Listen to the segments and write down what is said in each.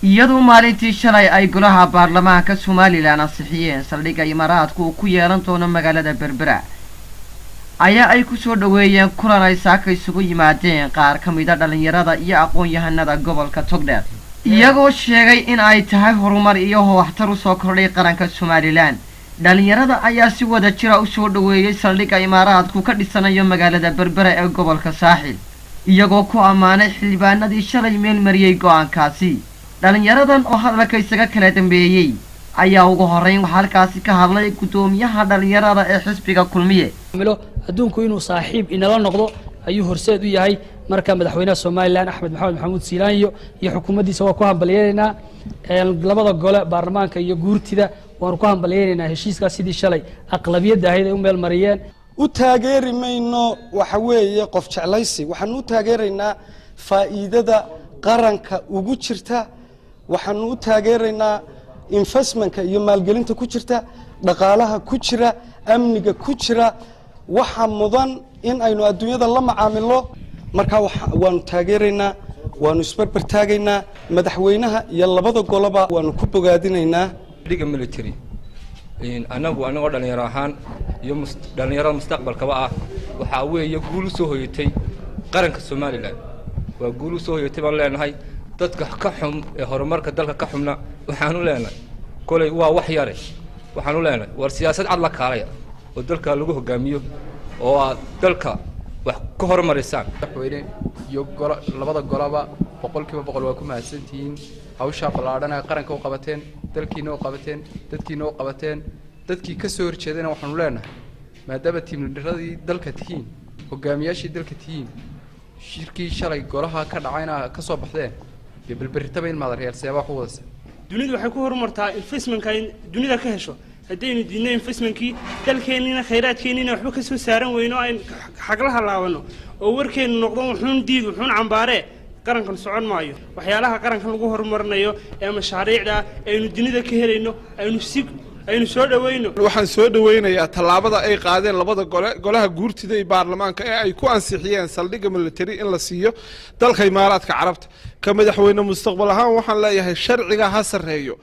Iyadoo maalintii shalay ay golaha baarlamaanka Somaliland ansixiyeen saldhigga Imaaraadku uu ku yeelan doono magaalada Berbera, ayaa ay ku soo dhoweeyeen kulan ay saaka isugu yimaadeen qaar ka mida dhallinyarada iyo aqoon-yahanada gobolka Togdheer, iyagoo sheegay in ay tahay horumar iyo waxtar usoo kordhay qaranka Somaliland. Dhallinyarada ayaa si wada jira usoo dhoweeyey saldhigga Imaaraadku ka dhisanayo magaalada Berbera ee gobolka Saaxil, iyagoo ku ammaanay xildhibaanadii shalay meel mariyey go'aankaasi. Dhallinyaradan oo hadalka isaga kala dambeeyey ayaa ugu horreyn waxaa halkaasi ka hadlay guddoomiyaha dhallinyarada ee xisbiga Kulmiye. Milo adduunku inuu saaxiib inala noqdo ayuu horseed u yahay. Marka madaxweynaha Somaliland, Axmed Maxamed Maxamuud Siilaanyo, iyo xukuumaddiisa waa ku hambalyeynaynaa. Labada gole, baarlamaanka iyo guurtida, waanu ku hambalyeynaynaa heshiiskaas sidii shalay aqlabiyadda ahayd ay u meel mariyeen. U taageeri mayno waxa weeye qof jeclaysi. Waxaanu u taageeraynaa faa'iidada qaranka ugu jirta. Waxaanu u taageeraynaa investmentka iyo maalgelinta ku jirta, dhaqaalaha ku jira, amniga ku jira. Waxa mudan in aynu adduunyada la macaamilo. Markaa waanu taageeraynaa, waanu isbarbar taagaynaa madaxweynaha iyo labada goloba, waanu ku bogaadinaynaa. Dhiga military annagu anagoo dhallinyaro ahaan iyo dhallinyarada mustaqbalkaba ah, waxaa weeye guul u soo hoyatay qaranka Somaliland. Waa guul u soo hoyatay baan leenahay. Dadka ka xum ee horumarka dalka ka xumna waxaanu leenahay, kolay waa wax yare, waxaanu leenahay war siyaasad cad la kaalaya oo dalka lagu hogaamiyo oo aad dalka wax ka horumarisaan. Madaxweyne iyo golo, labada goloba 100% waa ku mahadsantihiin hawshaa ballaadhan ee qaranka u qabateen, dalkiina u qabateen, dadkiina u qabateen. Dadkii ka soo horjeedana waxaanu leenahay, maadaama team leaderadii dalka tihiin, hogaamiyaashii dalka tihiin, shirkii shalay golaha ka dhacayna ka soo baxdeen, dee belberitaba in maadareyaal seebaa ku wadasa. Dunidu waxay ku horumartaa investmentka in dunida ka hesho. Haddaynu diidno investmentkii dalkeennina, khayraadkeennina waxba ka soo saaran weyno, aynu xaglaha laabano oo warkeennu noqdo wuxuun diid, wuxuun cambaaree, qarankan socon maayo. Waxyaalaha qarankan lagu horumarinayo ee mashaariicda aynu dunida ka helayno aynu si aynu soo dhaweyno. Waxaan soo dhaweynayaa tallaabada ay qaadeen labada gole, golaha guurtida iyo baarlamaanka, ee ay ku ansixiyeen saldhigga military in la siiyo dalka Imaaraadka Carabta. Ka madaxweyne mustaqbal ahaan waxaan leeyahay, sharciga ha sarreeyo.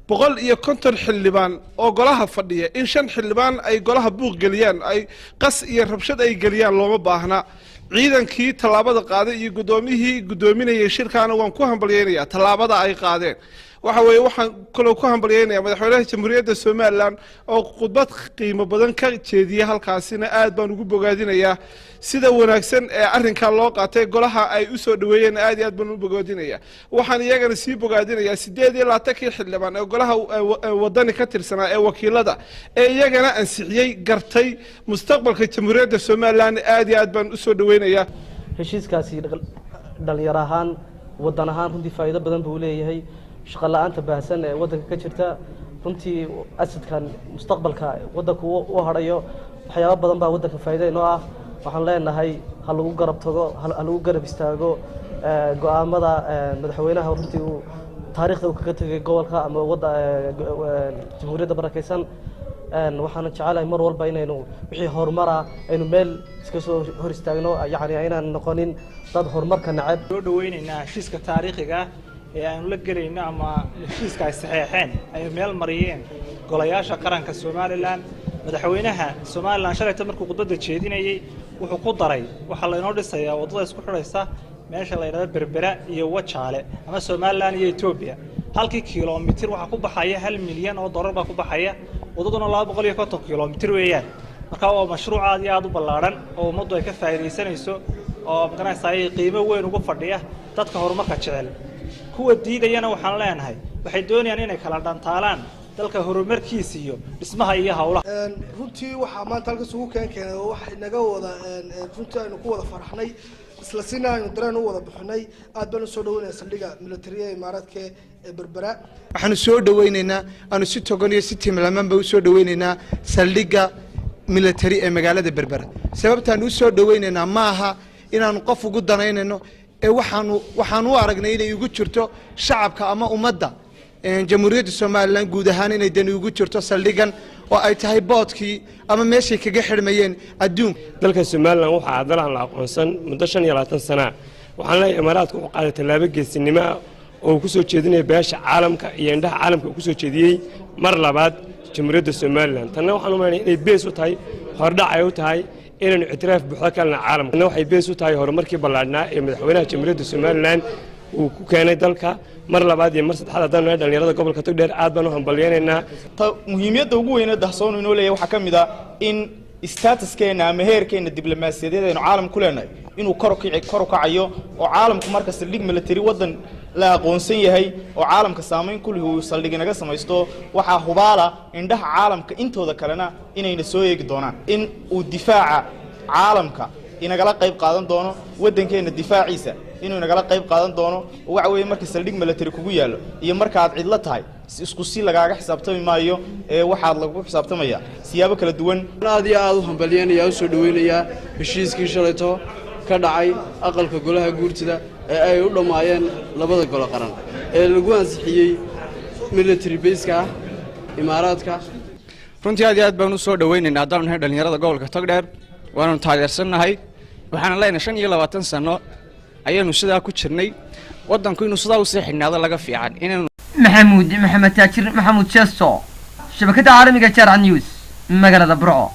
150 xildhibaan oo golaha fadhiya, in shan xildhibaan ay golaha buuq geliyaan, ay qas iyo rabshad ay geliyaan, looma baahna. Ciidankii tallaabada qaaday iyo guddoomiyihii guddoominayay shirkaana waan ku hambalyeynayaa tallaabada ay qaadeen. Waxa weeye, waxaan kaloo ku hambalyeynaya madaxweynaha Jamhuuriyadda Somaliland oo khudbad qiimo badan ka jeediyey halkaasina. Aad baan ugu bogaadinayaa sida wanaagsan ee arrinkaa loo qaatay, golaha ay u soo dhaweeyeen. Aad iyo aad baan u bogaadinaya. Waxaan iyagana sii bogaadinayaa 28kii xildhibaan ee golaha Wadani ka tirsanaa ee wakiilada ee iyagana ansixiyey, gartay mustaqbalka Jamhuuriyadda Somaliland. Aad iyo aad baan usoo dhaweynayaa. Heshiiskaasi dhalinyaro ahaan, waddan ahaan, runtii faa'iido badan buu leeyahay. Shaqo la'aanta baahsan ee waddanka ka jirta, runtii asadkan mustaqbalka waddanku u hadhayo, waxyaabo badan baa waddanka faa'iida inoo ah. Waxaan leenahay ha lagu garab tago, ha lagu garab istaago go'aamada madaxweynaha. Runtii uu taariikhda uu kaga tegay gobolka ama wadda jamhuuriyadda barakeysan. Waxaana jecelahay mar walba inaynu wixii horumara aynu meel iska soo hor istaagno, yacni aynaan noqonin dad horumarka neceb. Soo dhaweynaynaa heshiiska taariikhiga ah ee aanu la gelayno ama heshiiska ay saxeexeen, ay meel mariyeen golayaasha qaranka Somaliland. Madaxweynaha Somaliland shalayta markuu khudbadda jeedinayey wuxuu ku daray waxaa laynoo dhisayaa waddada isku xidhaysa meesha la yidhahdo Berbera iyo Wajaale ama Somaliland iyo Etoobiya. Halkii kilomitir waxaa ku baxaya 1 milyan oo dollar baa ku baxaya. Waddaduna 250 kilomitir weeyaan. Marka waa mashruuc aad iyo aad u ballaadhan oo ummaddu ay ka faa'iidaysanayso oo magaranaysaa qiimo weyn ugu fadhiya dadka horumarka jecel. Kuwa diidayana waxaan leenahay, waxay doonayaan inay kala dhantaalaan dalka horumarkiisa iyo dhismaha iyo howlaha. Runtii waxaa maanta halkaas ugu keenay oo wax inaga wada runtii aynu ku wada faraxnay, isla sina aynu dareen u wada bixinay. Aad baan usoo dhaweynaya saldhigga militariya Imaaraadka ee Berbera. Waxaanu soo dhaweyneynaa, aanu si togan iyo si timlamanba usoo dhaweyneynaa saldhigga military ee magaalada Berbera. Sababtaan usoo dhaweyneynaa ma aha inaanu qof ugu danaynayno ee waxaanu u aragnay inay ugu jirto shacabka ama ummadda Jamhuuriyadda Somaliland guud ahaan inay dani ugu jirto saldhiggan, oo ay tahay portkii ama meeshay kaga xidhmayeen adduunka. Dalka Somaliland waxaa adalaan la aqoonsan muddo 25 sana. Waxaan leeyahay, Imaaraadka wuxuu qaaday tallaabo geesinimo ah. Oo uu ku soo jeedinaya beesha caalamka iyo indhaha caalamka uu ku soo jeediyey mar labaad Jamhuuriyadda Somaliland. Tanna waxaan u malaynaya inay base u tahay, hordhac ay u tahay inaynu ictiraaf buuxda ka helna caalamka. Tanna waxay base u tahay horumarkii ballaadhnaa ee madaxweynaha Jamhuuriyadda Somaliland uu ku keenay dalka. Mar labaad iyo mar saddexaad, haddaan nahay dhallinyarada gobolka Togdheer, aad baan u hambalyaynaynaa. Ta muhiimiyadda ugu weyne dahsoon inoo leeyahay waxaa ka mid ah in statuskeenna ama heerkeenna diblomaasiyadeed aynu caalam ku leenahay inuu kor u kacayo, oo caalamku marka saldhig military waddan la aqoonsan yahay oo caalamka saamayn ku leh uu saldhig inaga samaysto, waxaa hubaala indhaha caalamka intooda kalena inayna soo eegi doonaan, in uu difaaca caalamka inagala qayb qaadan doono, waddankeenna difaaciisa inuu inagala qayb qaadan doono. Oo waxa weeye, marka saldhig military kugu yaallo iyo marka aad cidlo tahay, isku si lagaaga xisaabtami maayo ee waxaad lagu xisaabtamaya siyaabo kala duwan. Aad iyo aad u hambalyanaya, u soo dhaweynayaa heshiiskii shalayto ka dhacay aqalka golaha guurtida ee ay u dhammaayeen labada golo qaran ee lagu ansixiyey military baseka ah Imaaraadka. Runtii aad iyo aad baan u soo dhaweynaynaa haddaanu nahay dhallinyarada gobolka Togdheer. Waananu taageersannahay. Waxaana leenahay 25 sano ayaynu sidaa ku jirnay, waddanku inuu sidaa usii xidhnaado laga fiican inaynu Maxamuud Maxamed Taajir, Maxamuud Jeesto, shabakadda caalamiga Jaarca News, magaalada Burco.